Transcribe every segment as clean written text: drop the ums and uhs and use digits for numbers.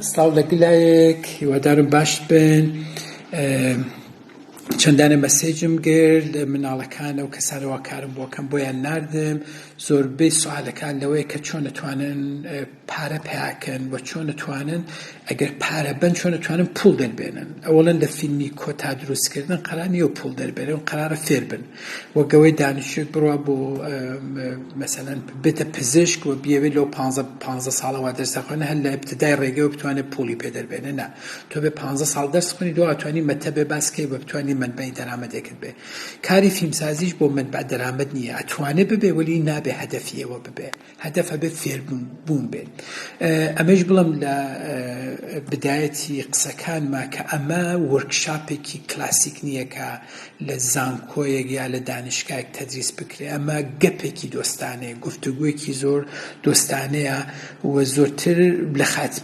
سڵاو لە گلایەک، هیوادارم باش بن. چەندانە مەسێجم گرت لە مناڵەکان ئەو کەسانەوە کارم بۆکەم بۆیان ناردم. زۆربەی سوالەکان لەوەیە کە چۆن ئەتوانن پارە پەیاکەن و چۆن ئەتوانن ئەگەر پارە بەن چۆن ئەتوانن پوڵ دەربێنن. ئەوەڵەن لە فیلمی کۆتا دروستکردن قەرار نییە پوڵ دەربێنن، قەرارە فێر بن. وەک ئەوەی دانیشتوویەک بڕوا بۆ مەسەلەن بێتە پزیشک و بیەوێت لەو پانزە ساڵە وا دەرس دەخوێنێ هەر لە ئیبتیدای ڕێگەوە بتوانێت پوڵی پێ دەربێنێ. نا، تۆ بێ 15 ساڵ دەرس خوێنی دوا ئەتوانی مەتەبێ باس کەی و بتوانی مەنبەعی دەرامەتێکت بێ. کاری فیلمسازیش بۆ مەنبەع دەرامەت نییە، ئەتوانێ ببێ وەلی نابێ هەدەفی ئێوە ببێ، هەدەف ئەبێ فێربوون بوون بێ. ئەمەیش بڵێم لە بدایەتی قسەکانما کە ئەمە workshop ێکی کلاسیک نییە کە لە زانکۆیەک یا لە دانیشگایەک تەدریس بکرێ. ئەمە گەپێکی دۆستانەیە، گفتوگویەکی زۆر دۆستانەیە و زۆرتر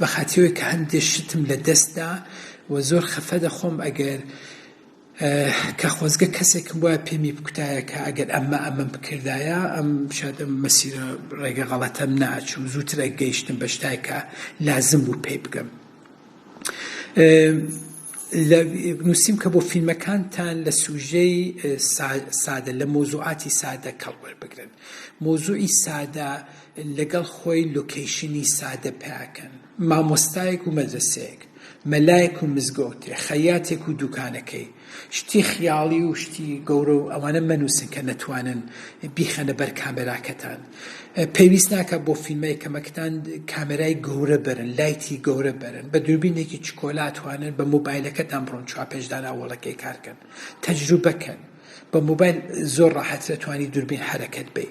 بە خاتیەوەی کە هەندێ شتم لە دەستدا و زۆر خەفە دەخۆم ئەگەر کە خۆزگە کەسێکم وایە پێمی بکوتایە کە ئەگەر ئەمە ئەمەم بکردایە ئەم شاید ئەم مەسیرە ڕێگە غەڵەتەم ناچوو، زووتر گەیشتم بە شتای کە لازم بوو پێی بگەم. لە نووسیم کە بۆ فیلمەکانتان لە سوژەی سادە، لە مەوزوعاتی سادە کەڵک وەربگرن. مەوزوعی سادە لەگەڵ خۆی location ی سادە پیاکەن. مامۆستایەک و مەدرەسەیەک، مەلایەک و مزگەوتێ، خەیاتێک و دوکانەکەی. شتی خیاڵی و شتی گەورە و ئەوانە مەنووسن کە نەتوانن بیخەنە بەر کامێراکەتان. پێویست ناکات بۆ فیلمە یەکەمەکەتان کامێرای گەورە بەرن، light ی گەورە بەرن. بە دووربینێکی چکۆلە ئەتوانن بە مۆبایلەکەتان بڕۆن چوار پێنج دانە ئەوەڵەکەی کار کەن. تەجروبە کەن. بە مۆبایل زۆر ڕاحەتر ئەتوانی دووربین حەرەکەت بەی.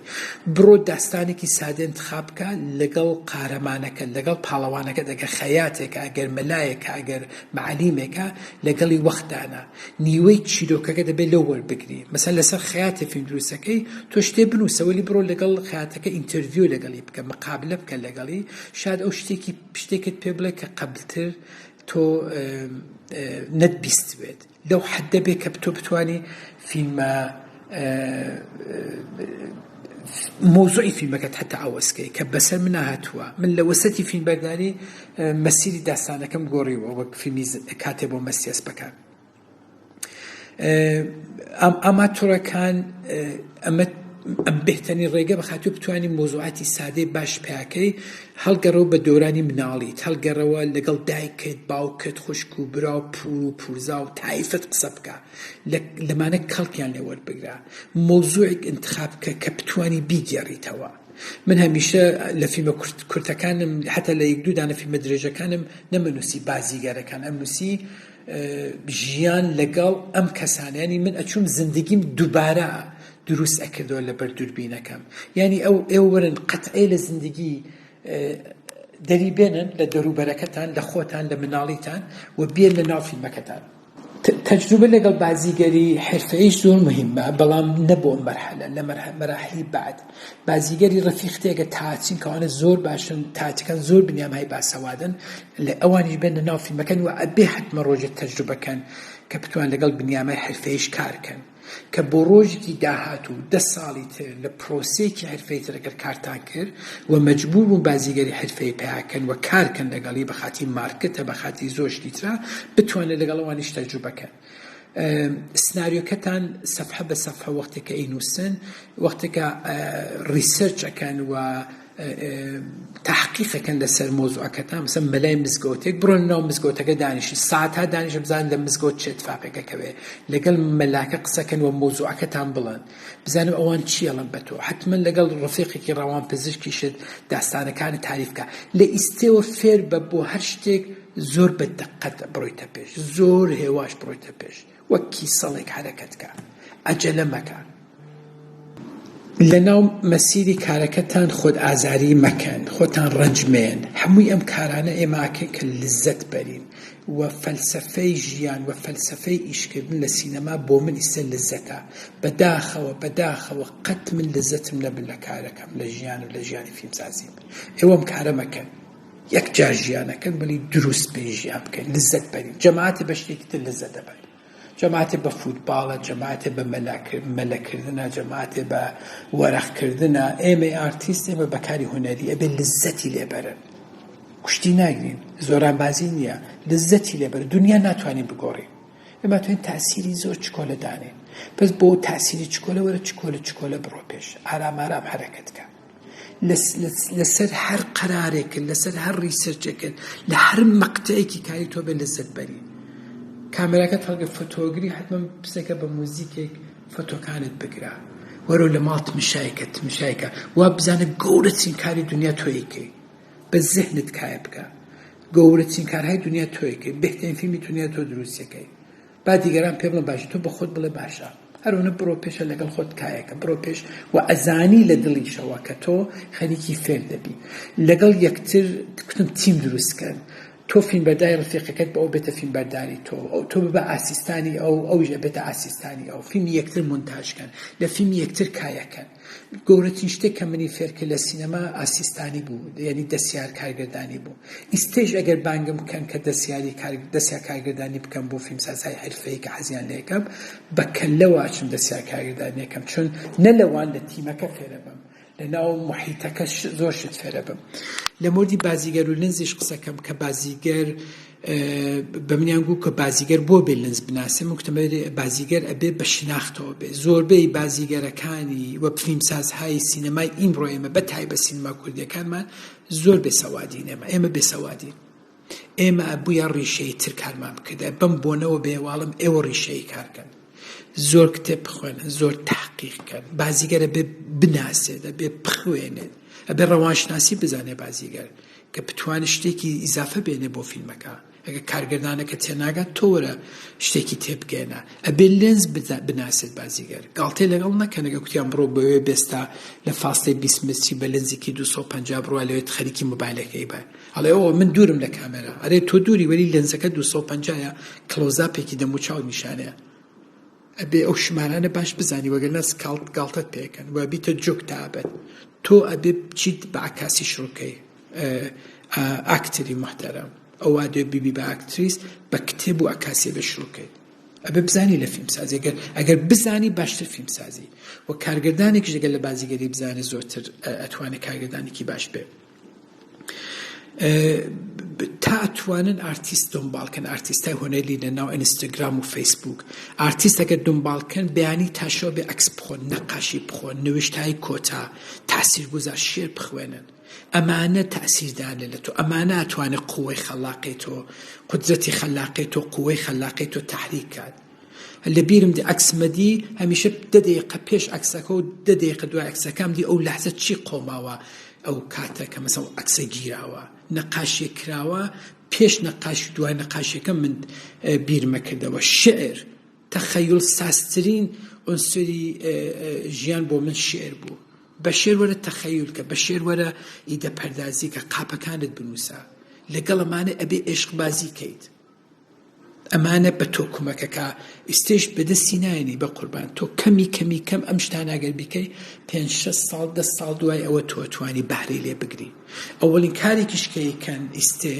بڕۆ داستانێکی سادە ئینتخاب بکە لەگەڵ قارەمانەکەت، لەگەڵ پاڵەوانەکەت، ئەگەر خەیاتێکە، ئەگەر مەلایەکە، ئەگەر مەعەلیمێکە، لەگەڵی وەخت دانا. نیوەی چیرۆکەکە دەبێت لەو وەربگری. مەسەلەن لەسەر خەیاتێ فیلم دروستەکەی، تۆ شتێ بنووسە وەلی بڕۆ لەگەڵ خەیاتەکە interview لەگەڵی بکە، مقابلە بکە لەگەڵی، شاید ئەو شتێکی شتێکت پێ بڵێ کە قەبلتر تۆ نەتبیستبێت. لەو حەدە بێ کە تۆ بتوانی فیلمە مەوزوعی فیلمەکەت حتا عەوەز کەی کە بەسەر منا هاتووە. من لە وەسەتی فیلمبەرداری مەسیری داستانەکەم گۆڕیوە وەک فیلمی کاتێ بۆ مەستی ئەسپەکان. ئاماتۆرەکان ئەمە ئەم بهتەرین ڕێگە بە خاتوو بتوانی مەوزوعاتی سادەی باش پیاکەی. هەڵگەڕەوە بە دۆرانی مناڵیت، هەڵگەڕەوە لەگەڵ دایکت، باوکت، خوشک و برا و پوور و پوورزا و تایفەت قسە بکە، لەمانە کەڵکیان لێ وەربگرە. مەوزوعێک ئینتخاب بکە کە بتوانی بیگێڕیتەوە. من هەمیشە لە فیلمە کورتەکانم، حتا لە یەک دوو دانە فیلمە درێژەکانم نەمەنووسی بازیگەرەکان، ئەمنووسی ژیان لەگەڵ ئەم کەسانە. یانی من ئەچووم زندگیم دووبارە دروست ئەکردەوە لەبەر دووربینەکەم. یانی ئەو ئێوە وەرن قەتعێ لە زندگی دەری بێنن، لە دەوروبەرەکەتان، لە خۆتان، لە مناڵیتان و بێن لە ناو فیلمەکەتان. تەجروبە لەگەڵ بازیگەری حرفەییش زۆر مهمە، بەڵام نە بۆ ئەم مەرحەلە، لە مەراحلی بەعد. بازیگەری ڕەفیق تێگە تاچین کە ئەوانە زۆر باشن، تاچەکان زۆر بنیامای باسەوادن، لە ئەوانیش بێنە ناو فیلمەکەن و ئەبێ حەتمە ڕۆژێ تەجروبە کەن کە بتوان لەگەڵ بنیامای حرفەییش کار کەن. کە بۆ ڕۆژێکی داهاتوو 10 ساڵی تر لە پرۆسەیەکی حرفەیی تر ئەگەر کارتان کرد و مەجبور بوون بازیگەری حرفەیی پەیا کەن و کار کەن لەگەڵی بە خاتی مارکتە، بە خاتی زۆر شتی ترا، بتوانن لەگەڵ ئەوانیش تەجروبە کەن. سناریۆکەتان سەفحە بە سەفحە وەختێک کە ئەینووسن، وەختێک کە research ئەکەن و تحقیق ئەکەن لەسەر مەوزوعەکەتان، مەسەلەن مەلای مزگەوتێک، بڕۆن ناو مزگەوتەکە دانیشن، ساعەتها دانیشن بزانن لە مزگەوت چه اتفاقێک ئەکەوێ، لەگەڵ مەلاکە قسەکەن و مەوزوعەکەتان بڵێن، بزانن ئەوان چی ئەڵێن بە تۆ. حەتمەن لەگەڵ ڕەفیقێکی ڕەوان پزیشکیشت داستانەکانت تاریف کە. لە ئیستێوە فێر بە بۆ هەر شتێک زۆر بە دقەت بڕۆیتە پێش، زۆر هێواش بڕۆیتە پێش، وەک کیسەڵێک حەرەکەت کە، عەجەلە مەکە. لەناو مەسیری کارەکەتان خۆت ئازاری مەکەن، خۆتان ڕەنج مەیەن. هەمووی ئەم کارانە ئێمە ئەکەین کە لزەت بەرین و فەلسەفەی ژیان و فەلسەفەی ئیشکردن لە سینەما بۆ من ئیستە لزەتە. بەداخەوە بەداخەوە قەت من لزەتم نەبرد لە کارەکەم، لە ژیانم، لە ژیانی فیلمسازیم. ئێوە ئەم کارە مەکەن. یەک جار ژیانەکەن وەلی دروست بێ ژیان بکەن، لزەت بەرین. جەماعەتێ بە شتێکی تر لزەت دەبەن. جەماعەتێ بە فوتباڵە، جەماعەتێ بە مەلەکردنە، جەماعەتێ بە وەرەقکردنە. ئێمەی ئارتیست، ئێمە بە کاری هونەری ئەبێ لزەتی لێ بەرن. کوشتی ناگرین. زۆرانبازی نییە لەزەتی لێبەر دنیا ناتوانین بگۆڕین ئێمە توانین تاسیری زۆر چکۆلە دانێن بەس بۆ تاسیری چکۆلە وەرە چکۆلە چکۆلە بڕۆ پێش ئارام ئارام حەرەکەت کە لەسەر هەر قەرارێکت لەسەر هەر research ێکت لە هەر مەقتەعێکی کاری تۆ بێ لەزەت بەری کامێراکەت هەڵگە فۆتۆگری حتمما پسێکە بە موزیکێک فۆتۆکانت بگرە وەرەوە لە ماڵ تمشایکە تمشایکە وا بزانە گەورەترین کاری دنیا تۆیکەی بە زهنت کایە بکە گەورەترین کارهای دنیا تۆیکەی بهترین فیلمی دنیا تۆ دروستەکەی با دیگەران پێ بڵێن باشە تۆ بە خۆت بڵێ باشە هەرونە بڕۆ پێشە لەگەڵ خۆت کایەکە بڕۆ پێش و ئەزانی لە دڵیشەوە کە تۆ خەریکی فێر دەبی لەگەڵ یەکتر کوتم تیم دروستکەن تۆ فیلمبەرداری ڕفیقەکەت بە ئەو بێتە فیلمبەرداری تۆ ئەو تۆ ببە ئاسیستانی ئەو ئەویش ئەبێتە ئاسیستانی ئەو فیلمی یەکتر مونتاژکەن لە فیلمی یەکتر کایەکەن گەورەترین شتێک کە منی فێرکرد لە سینەما ئاسیستانی بوو یعنی دەستیار کارگردانی بوو ئیستەیش ئەگەر بانگم بکەن کە دەستیاری کار دەستیار کارگردانی بکەم بۆ فیلمسازهای حرفەیی کە حەزیان لێکەم بە کەللەوە ئەچم دەستیار کارگردانی یەکەم چون نە لەوان لە تیمەکە فێرەبم لە ناو محیتەکە زۆر شت فێرەبم لە مۆردی بازیگەر و لنزیش قسەکەم کە بازیگەر بە منیان گوو کە بازیگەر بۆ بێ لنز بناسێ من گوتم بازیگەر ئەبێ بە شناختەوە بێ زۆربەی بازیگەرەکانی و فیلمسازهای سینەمای ئیمڕۆ ئێمە بە تایبەت سینەما کوردیەکانمان زۆر بێ سەوادین ئێمە ئێمە بێ سەوادین ئێمە ئەبوویا ڕیشەیی تر کارمان بکردایە بەم بۆنەوە بێواڵم ئێوە ڕیشەیی کارکەن زۆر کتێب بخوێنن زۆر تحقیق کەن بازیگەر ئەبێ بناسێت ئەبێ بخوێنێت ئەبێ ڕەوانشناسی بزانێ بازیگەر کە بتوانێت شتێکی ئیزافە بێنێ بۆ فیلمەکە ئەگەر کارگردانەکە تێناگات تۆ وەرە شتێکی تێبگەێنە ئەبێ لێنز بناسێت بازیگەر گاڵتەی لەگەڵ نەکەن ئەگەر کوتیان بڕۆ بەوێ بێستا لە فاستەی 20 متری بە لێنزێکی 250 بڕوا لەوێت خەریکی مۆبایلەکەی بە ئەڵێ ئەوە من دوورم لە کامێرا ئەرێ تۆ دووری وەلی لێنزەکە 250 ە close-up ێکی دەموچاو نیشانەیە ئەبێ ئەو شمارانە باش بزانی وەگەرنا سکاڵت گاڵتەت پێکەن و بیتە جوک تا ئەبەد تۆ ئەبێ بچیت بە عەکاسی شروکەی ئاکتری محتەرەم ئەو وا دێ بیبی بە ئاکتریس بە کتێب و عەکاسی بە شروکەیت ئەبێ بزانی لە فیلم سازی گەر ئەگەر بزانی باشتر فیلم سازی و کارگردانێکیش ئەگەر لە بازیگەری بزانێت زۆرتر ئەتوانێت کارگردانێکی باش بێ تا ئەتوانن ئارتیست دۆمباڵکەن ئارتیستای هۆنەری لە ناو ئینستاگرام و فەیسبوک ئارتیست ئەگەر دۆمباڵکەن بەیانی تا شەو بێ عەکس بخۆن نەقاشی بخۆن نوشتای کۆتا تاسیرگوزار شێر بخوێنن ئەمانە تاسیردانە لە تۆ ئەمانە ئەتوانێت قوەی خەلاقی تۆ قودرەتی خەلاقی تۆ قوەی خەلاقی تۆ تحریک کات لە بیرم دێ عەکسمەدی هەمیشە دە دەیقە پێش عەکسەکە و دە دەیقە دوای عەکسەکەم دی ئەو لەحزە چی قۆماوە ئەو کاتە کە مەسەڵ عەکسە گیراوە نەقاشیە کراوە پێش نەقاش و دوای نەقاشیەکە من بیرمە کردەوە شعر تەخەیول سازترین ئونسری ژیان بۆ من شعر بوو بە شعر وەرە تەخەیول کە بە شعر وەرە ئیدە پەردازی کە قاپەکانت بنووسە لەگەڵ ئەمانە ئەبێ عشقبازی کەیت ئەمانە بە تۆ کومەکەکا ئیستێش بەدەستی نایەنی بەقوربان تۆ کەمی کەمی کەم ئەم شتانە گەر بیکەی پێنج شەش ساڵ دە ساڵ دوای ئەوە تۆ ئەتوانی بەهرەی لێ بگری ئەوەڵین کارێکیش کە یکەن ئیستێ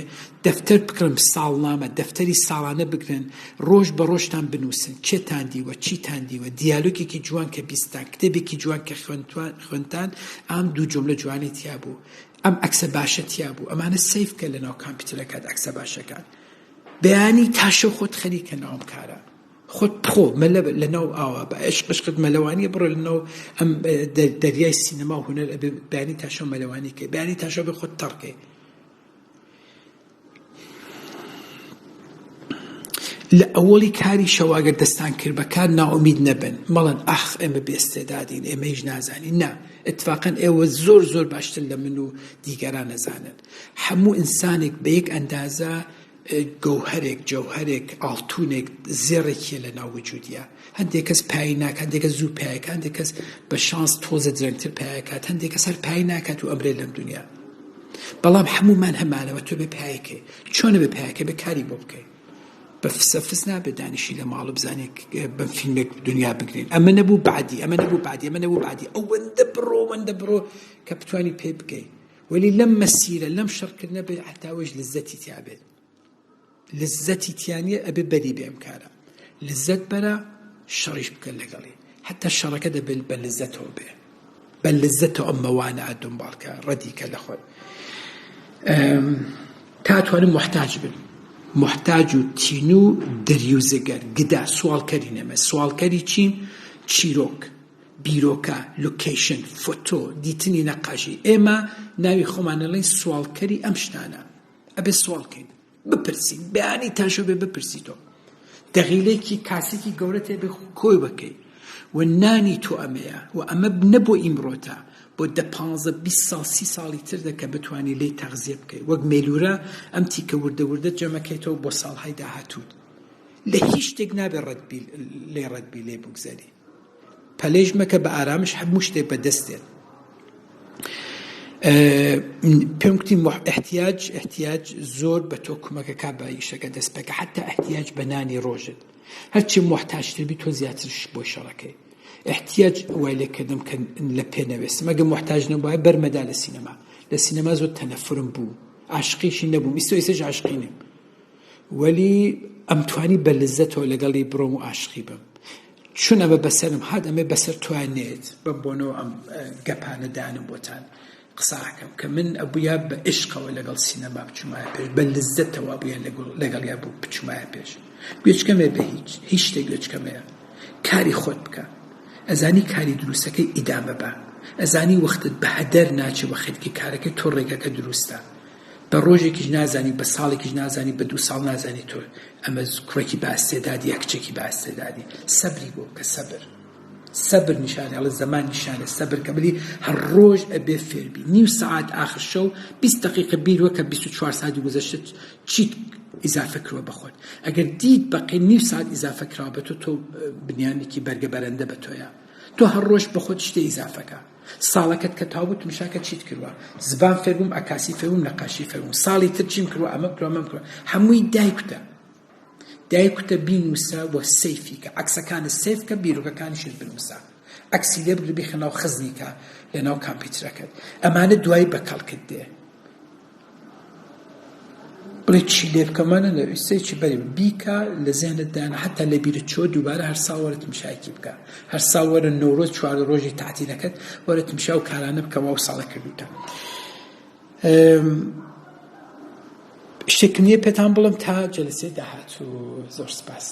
دەفتەر بکڕن ساڵنامە دەفتەری ساڵانە بگرن ڕۆژ بە ڕۆژتان بنووسن کێتان دیوە چیتان دیوە دیالۆگێکی جوان کە بیستان کتێبێکی جوان کە خوێندتان ئام دوو جوملە جوانی تیا بوو ئەم عەکسە باشە تیا بوو ئەمانە save کە لەناو کامپیوتەرەکەت عەکسە باشەکان بەیانی تا شەو خۆت خەریکە ناو ئەم کارە خۆت بخۆ مەلە لەناو ئاوا بە عشق عشقت مەلەوانیە بڕۆ لەناو ئەم دەریای سینەما و هونەر ئەبێ بەیانی تا شەو مەلەوانی کەی بەیانی تا شەو بێ خۆت تەڕکەی لە ئەوەڵی کاری شەوە ئەگەر دەستان کرد بە کار نائومید نەبن مەڵێن ئاخ ئێمە بێ ئیستعدادین ئێمە هیچ نازانین نا اتفاقا ئێوە زۆر زۆر باشتر لە من و دیگەران ئەزانن هەموو ئینسانێک بە یەک ئەندازە گەوهەرێک جەوهەرێک ئاڵتونێک زێڕێکیە لە ناو وجودیە هەندێک کەس پای ناکات هەندێک کەس زوو پایەکە هەندێک کەس بە شانس تۆزە درەنگتر پایەکات هەندێک کەس هەر پای ناکات و ئەمرێ لەم دنیا بەڵام هەموومان هەمانەوە تۆ بێ پایەکەی چۆنە بێ پایەکە بێ کاری بۆ بکەی بە فسە فس نابێت دانیشی لە ماڵ بزانێت بەم فیلمێک دنیا بگرین ئەمە نەبوو بعدی ئەمە نەبوو بعدی ئەمە نەبوو بعدی ئەوەندە بڕۆ ئەوەندە بڕۆ کە بتوانی پێ بگەی وەلی لەم مەسیرە لەم شەڕکردنە بێ هەتاوەش لزەتی تیا بێت لزەتی تیا نییە ئەبێ بەری بێ ئەم کارە لزەت بەرە شەڕیش بکە لەگەڵی حتا شەڕەکە دەبێت بە لزەتەوە بێ بە لزەتەوە ئەم مەوانە دنباڵکە ڕەدیکە لە خۆی. تا توانم موحتاج بن موحتاج و تینوو دری و زگەر گدا سواڵکەری نەمە سواڵکەری چین چیرۆک بیرۆکە location فۆتۆ دیتنی نەقاشی ئێمە ناوی خۆمان ئەڵێین سواڵکەری ئەم شتانە ئەبێ سواڵ کەین بپرسین بەیانی تا شەو بێ بپرسی تۆ دەغیلێکی کاسێکی گەورەت هەبێ کۆی بکەی و نانی تۆ ئەمەیە و ئەمە نە بۆ ئیمڕۆتە بۆ دە پانزە 20 ساڵ سی ساڵی تر دەکە بتوانی لێی تەغزیە بکەی وەک مێلورە ئەم تیکە وردە وردە جەمەکەیتەوە بۆ ساڵهای داهاتووت لە هیچ شتێک نابێ ڕەت بی لێ ڕەت بی لێ بگزەری پەلەیش مەکە بە ئارامش هەموو شتێک بەدەست دێت پێم گوتی احتیاج احتیاج زۆر بە تۆ کمەکەکە بە ئیشەکە دەست پێکە حتا احتیاج بە نانی ڕۆژت هەرچی محتاجتر بی تۆ زیاترش بۆی شەڕەکەی احتیاج وای لێ کردم کە لە پێ نەوێستم ئەگە محتاج نەبووایە بەرمەدا لە سینەما لە سینەما زۆر تەنەفرم بوو عاشقیشی نەبووم ئیستۆ ئێستاش عاشقی نیم وەلی ئەمتوانی بە لزەتەوە لەگەڵی بڕۆم و عاشقی بم چون ئەمە بەسەرم هات ئەمە بەسەر تۆیان نێت بەم بۆنەوە ئەم گەپانە دانم بۆتان قسە ئەکەم کە من ئەبوویا بە عشقەوە لەگەڵ سینەما بچوومایە پێش بە لزەتەوە ئەبوویا لەگەڵیا بوو بچوومایە پێش گوێچکەمێ بە هیچ هیچ شتێک گوێچکەمەیە کاری خۆت بکە ئەزانی کاری دروستەکەی ئیدامە بە ئەزانی وەختت بە هەدەر ناچێ وە خەریکی کارەکەی تۆ ڕێگەکە دروستە بە ڕۆژێکیش نازانی بە ساڵێکیش نازانی بە دوو ساڵ نازانی تۆ ئەمە کوڕێکی بە ئەستێدادی یا کچێکی بە ئەستێدادی سەبری بۆ بکە سەبر سەبر نیشانە ئەڵێ زەمان نیشانە سەبر کە بلی هەر ڕۆژ ئەبێ فێربی نیو سەعات ئاخر شەو 20 دقیقە بیر وەکە 24 ساعتی گوزەشتە چیت ئیزافە کردوە بە خۆت ئەگەر دیت بەقی نیو ساعت ئیزافە کراوە بە تۆ تۆ بنیامێکی بەرگە بەرەندە بە تۆیە تۆ هەر ڕۆژ بە خۆت شتێ ئیزافەکە ساڵەکەت کە تەواو بوو تمشاکە چیت کردوە زبان فێربووم عەکاسی فێربووم نەقاشی فێربووم ساڵی تر چیم کردوە ئەمەم کردوە ئەمەم کردوە هەمووی دایکوتە دایکوتە بینوسە و save ی کە عەکسەکانت save کە بیرۆکەکانیشت بنووسە عەکسی لێ بگرە بیخە ناو خزنیکە لە ناو کامپیوترەکەت ئەمانە دوایی بە کەڵکت دێ بڵێ چی لێ بکەمانە لە ئیسەی بەری بیکە لە زێنت دانا حتا لە بیرت چۆ دووبارە هەر ساڵ وەرە تمشایەکی بکە هەر ساڵ وەرە نەورۆز چوار ڕۆژی تەعتیلەکەت وەرە تمشا و کارانە بکە واو ساڵە کردوتە شتێکم نییە پێتان بڵم تا جەلسەی داهاتوو زۆر سپاس.